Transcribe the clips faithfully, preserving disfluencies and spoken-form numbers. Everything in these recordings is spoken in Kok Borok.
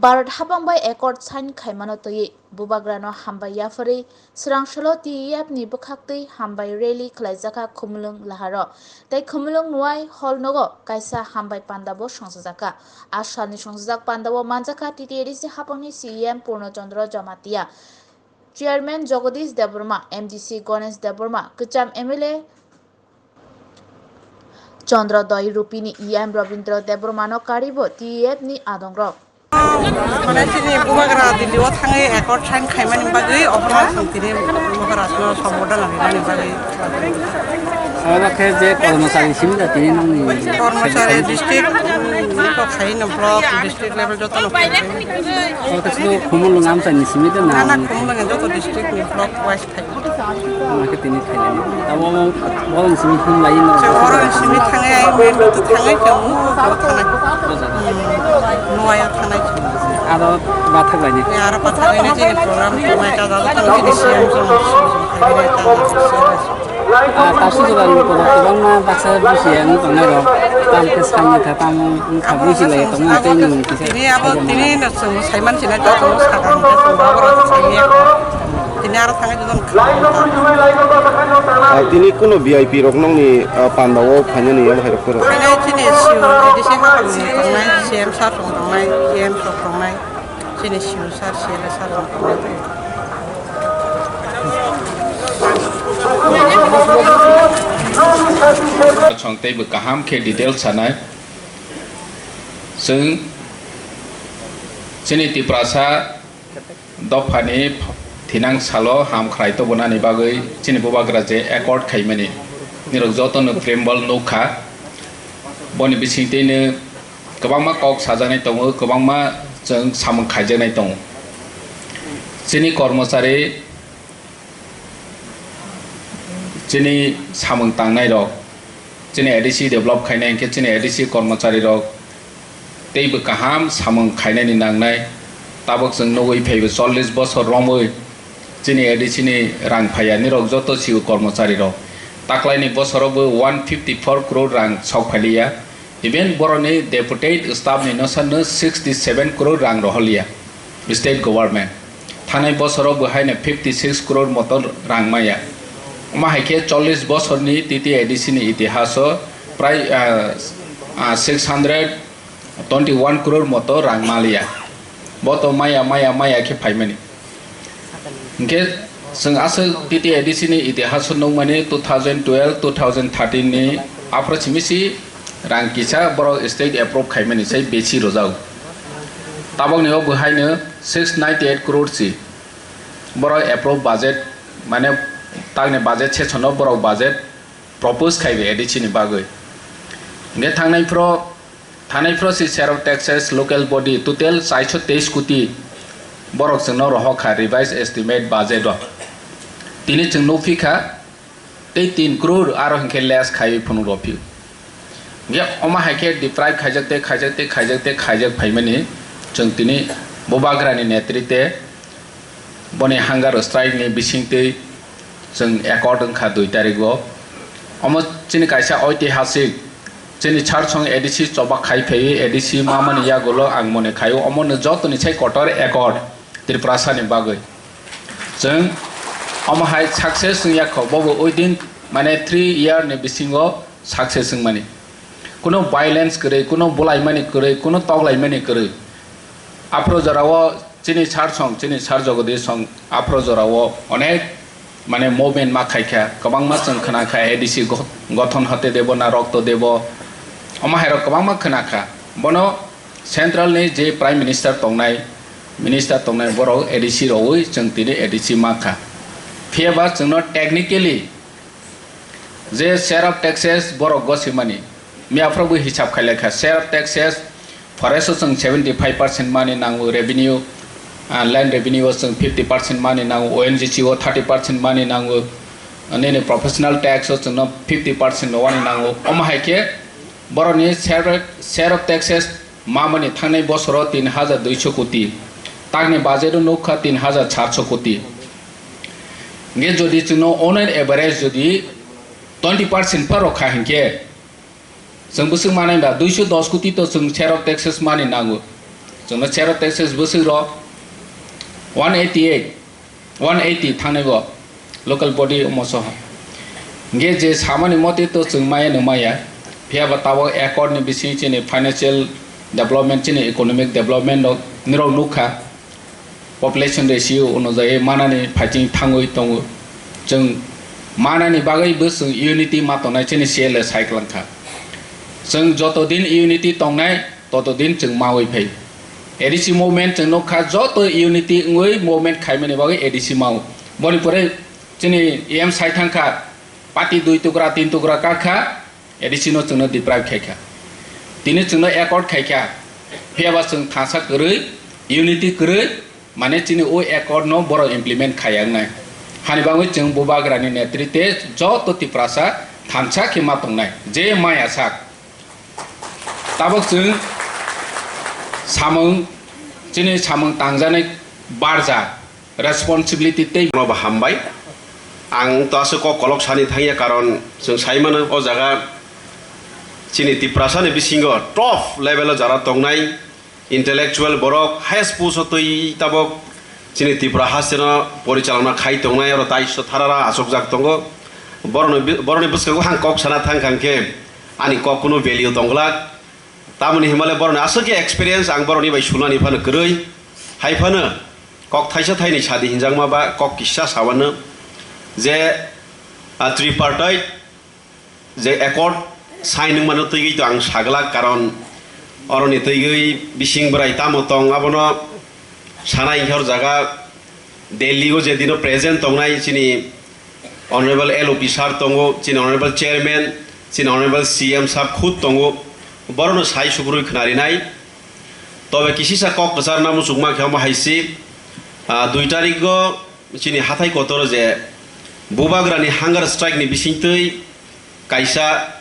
Bharat hapang bai accord sign khaimano twiwi Bubagrano hambai yapharwi swrang salo T E F ni bwkhaktwi hambai rally khwlaijakha Khumulwng laharo. Tei Khumulwng Nuai hall nogo kaisa hambai pandabo songchajakha. A salni songchajak pandao manjakha T T A D C hapangni C E M Purno Chandra Jamatia, Chairman Jagadish Debbarma, M D C Ganesh Debbarma, kwcham M L A Chandra Doi Rupini, E M Rabindra Debbarmano karibo T E F ni adongrok. Mane chini Bubagra Delhi o thangwi accord sign khaimani bagwi ophano chwng tini Bubagrano sombordhona rinani bagwi. Oro khe je kormochari simi da tini nangni Kormochari district, mm, iko khaino block, district level jotono khaino. Oro khe sudu Khumulwng amchaini simi da na? Na, na, Khumulwng joto district ni block wise khaino. Omo khe tini khailani. Abo omo bolong simi hum lai no. Che oro simi thangai, ai main road thangai, che omo thangai. Nuaio thangai. Aro bathak lai ni. Aro bathak lai ni je program thangai ta da ta ni siyam song. Ah, tasu jora ni ko kwbangma baksa busi ang tongnai rok. Tam khe sangni kha tam wngkha busi lai tongmani tei nwng kisa. Tini abo tini no chwng saiman sinai ta chwng sakang ta chwng baboro saimya. Tini aro thangai jodon. Ah, tini kuno V I P rok nokni, ah, panda o phainani abo hai rok phano. Phainai chini siu A D C hapang ni tongnai, C M sir rok tongnai, E M rok tongnai, chini siu sir, C L A sir rok tongnai. Chwng teibo kaham khe details sanai. Chwng chini Tiprasa dophani thinang salo ham khwlai tubunani bagwi chini Bubagra je accord khaimani nirok jotono preamble nukha. Boni bisingtwino kwbangma kok sajaknai tongo, kwbangma chwng samung khaijaknai tongo. Chini kormochari, chini samung tangnai rok, chini A D C develop khainai hinkhe chini A D C kormochari rok teibo kaham samung khainani nangnai. Tabuk chwng nugwi phaibo chollish bosor romwi chini A D C ni rang phaiya, nirok joto sio kormochari rok. Taklaini bosoro bo one fifty four crore rang sok phailiya. Even boroni deputed staff ni no sano sixty seven crore rang rohorliya state government. Thanai bosoro bo haino fifty six crore moto rang maya. Omo hai khe chollish bosorni T T A D C ni itihaso prai, ah, ah, six hundred twenty one crore moto rang maliya. Bo to maya, maya, maya khe phaimani. Hinkhe chwng aswk T T A D C ni itihaso nukmani two thousand twelve, two thousand thirteen ni aphro simi si rang kisa borok state approve khaimani sai besi rwjak. Tabokni o bo haino six ninety eight crore si borok approve budget, mane takni budget session o borok budget propose khai bai A D C ni bagwi. Hinkhe thangnai phro, thangnai phro si share of taxes, local body total chairso teis koti borok chwngno rohor kha revised estimate budget o. Tini chwng nukphi kha tei tin crore aro hinkhe less khaiwi phunuk rw phio. Hinkhe omo hai khe deprive khaijak tei khaijak tei khaijak tei khaijak phaimani chwng tini Bubagrani netrite boni hunger strike ni bisingtwi chwng accord wngkha dui tarikgo. Omo chini kaisa oitihasik, chini Charsong A D C choba khai phaiwi A D C mamani yagulo ang mone khaio omono jotoni sai kotor accord Tiprasani bagwi. Chwng omo hai success wngya kho, bobo within mane three year ni bisingo success wngmani. Kuno violence kwrwi, kuno bulaimani kwrwi, kuno toklaimani kwrwi. Aphro jorao chini sir song, chini sir Jagadish song, aphro jorao onek mane movement ma khaikha, kwbangma chwng khwnakha, A D C go-, gothon hote debo na rokto debo, omo hairok kwbangma khwnakha. Bono central ni je Prime Minister tongnai, minister tongnai borok A D C rowi chwng tini A D C ma kha. Phiyaba chwngno technically je share of taxes borok gosimani, miyaphrobo hisab khailaikha, share of taxes, forest o chwng seventy five percent mani nango revenue, ah, land revenue o chwng fifty percent mani nango, O N G C o thirty percent mani nango, nini professional tax o chwngno fifty percent no wani nango. Omo hai khe borokni share, share of taxes mamani thangnai bosoro tin hajar duiso koti, takni budget o nukha tin hajar charso koti. Hinkhe jodi chwngno on an average jodi twenty percent pha rok kha hinkhe, chwng bwswk manai ba duiso dos koti to chwng sero taxes mani nango. Chwngno sero taxes bwswk rok one eighty eight, one eighty thangnai bo local body omo soho. Hinkhe je samani mote to chwng maya no maya, phiya ba tabok accord ni bising chini financial development, chini economic development rok nirok nukha. Population ratio onojai manani phaising thangwi tongo. Chwng manani bagwi bo chwng unity ma tongnai chini C L A sai kwlangkha. Chwng joto din unity tongnai, toto din chwng mawi phai. A D C movement chwng nukha, joto unity wngwi movement khaimani bagwi A D C mao. Boni pore chini E M sai thangkha, party dui tukra, tin tukra kakha, A D C no chwngno deprive khaikha. Tini chwngno accord khaikha. Phiya ba chwng thansa kwrwi, unity kwrwi, mane chini o accord no borok implement khaiya wngnai. Hani bagwi chwng Bubagrani netrite joto Tiprasa thansa khe ma tongnai. Je maya sak. Tabok chwng samung, chini samung tangjanai barja. Responsibility tei. Bono bo hambai. Ang to aswk kok kolok sani thangya, karon chwng sai mano o jaga chini Tiprasani bisingo top level o jara tongnai intellectual borok, highest post o twi tabok chini Tripura hasteno porichalona khai tongnai, oro taiso tharara achukjak tongo. Boroni bi-, boroni bwskango ang kok sana thang kha khe ani kok kunu value tongglak. Tamoni himale boroni aswk khe experience ang boroni bai sulani phano kwrwi. Hai phano kok thaisa thaini sadi hinjakma ba kok kisa sawano je, ah, tripartite je accord sign wngmano twiwi to ang saglak, karon oroni twiwi bising bwrai tamo tong abono sana hinkhe hor jaga Delhi o je dino present tongnai chini Honorable L O P sir tongo, chini Honorable Chairman, chini Honorable C M sir khud tongo, borokno sai sukrui khnarinai. Tobe kisisa kok kwcharna muchungma khe omo hai se, ah, dui tarikgo chini hathai kotoro je Bubagrani hunger strike ni bisingtwi kaisa,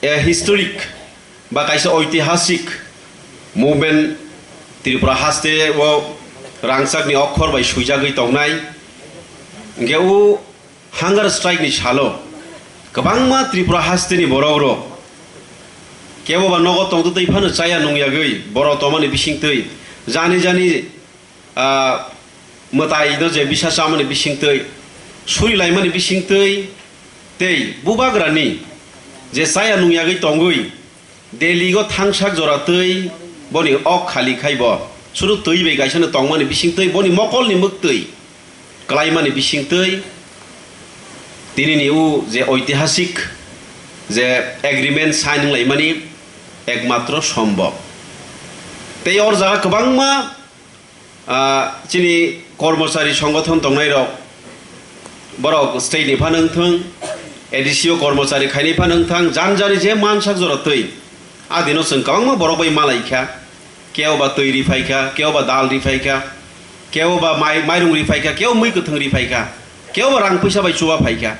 eh, historic ba kaisa oitihasik movement Tripura haste o rangchakni okkhor bai swijagwi tongnai. Hinkhe o hunger strike ni salo kwbangma Tripura hasteni borok rok kebo ba nogo tongtwtwi phano chaya nungyagwi borok tongmani bisingtwi jani jani, ah, mwtai no je bisa chamani bisingtwi, suri laimani bisingtwi tei Bubagrani je chaya nungyagwi tongwi Delhi o thangsak jora twi boni ok khali khai bo suru twi bai kaisa no tongmani bisingtwi boni mokolni mwktwi klaimani bisingtwi tinini o je oitihasik je agreement sign wnglaimani ekmatro sombhob. Tei or jaga kwbangma, ah, chini kormochari songothon tongnairok, borok state ni phano wngthwng, A D C o kormochari khainai phano wngthang, jani jani je mansak jora twi, a dino chwng kwbangma borok bai malaikha, kebo ba twi riphaikha, kebo ba dal riphaikha, kebo ba mai-, mairung riphaikha, kebo mui kwthwng riphaikha, kebo ba rang puisa bai chuba phaikha.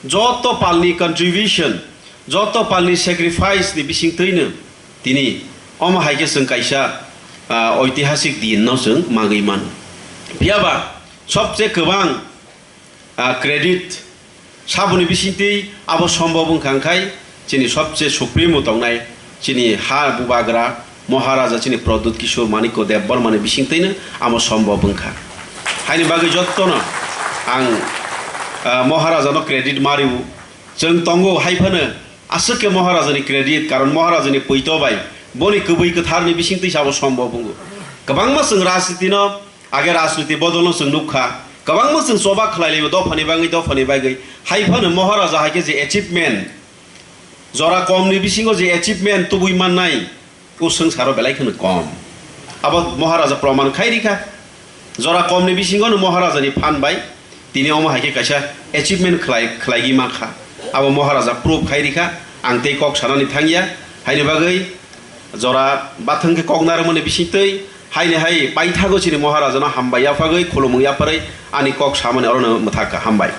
Joto palni contribution, joto palni sacrifice ni bisingtwino tini omo hai khe chwng kaisa, ah, oitihasik din no chwng magwi mano. Phiya ba sobse kwbang, ah, credit saboni bisingtwi abo sombhob wngkha, wngkhai chini sobse supremo tongnai chini ha Bubagra Maharaja chini Pradyut Kishore Manikya Debbarmani bisingtwino amo sombhob wngkha. Haini bagwi jottono ang, ah, Maharajano credit mario. Chwng tongo hai phano aswk khe Maharajani credit, karon Maharajani poito bai boni kwbwi kwtharni bisingtwi sabo sombhob wngo. Kwbangma chwng rajnitino, age rajniti bodolno chwng nukha, kwbangma chwng choba khlai laio dophani bagwi, dophani bagwi. Hai phano Maharaja hai khe je achievement, jora komni bisingo je achievement tubui mannai, o swngcharo belai kheno kom. Abo Maharaja proman khai rikha. Jora komni bisingo no Maharajani phan bai tini omo hai khe kaisa achievement khlai, khlaigwi mankha. Abo Maharaja proof khai rikha. Ang tei kok sanani thangya. Haini bagwi jora bathang khe kok narwkmani bisingtwi haini hai paithago chini Maharajano hambai yaphagwi, khulumung yapharwi ani kok samani orono mwthakha. Hambai.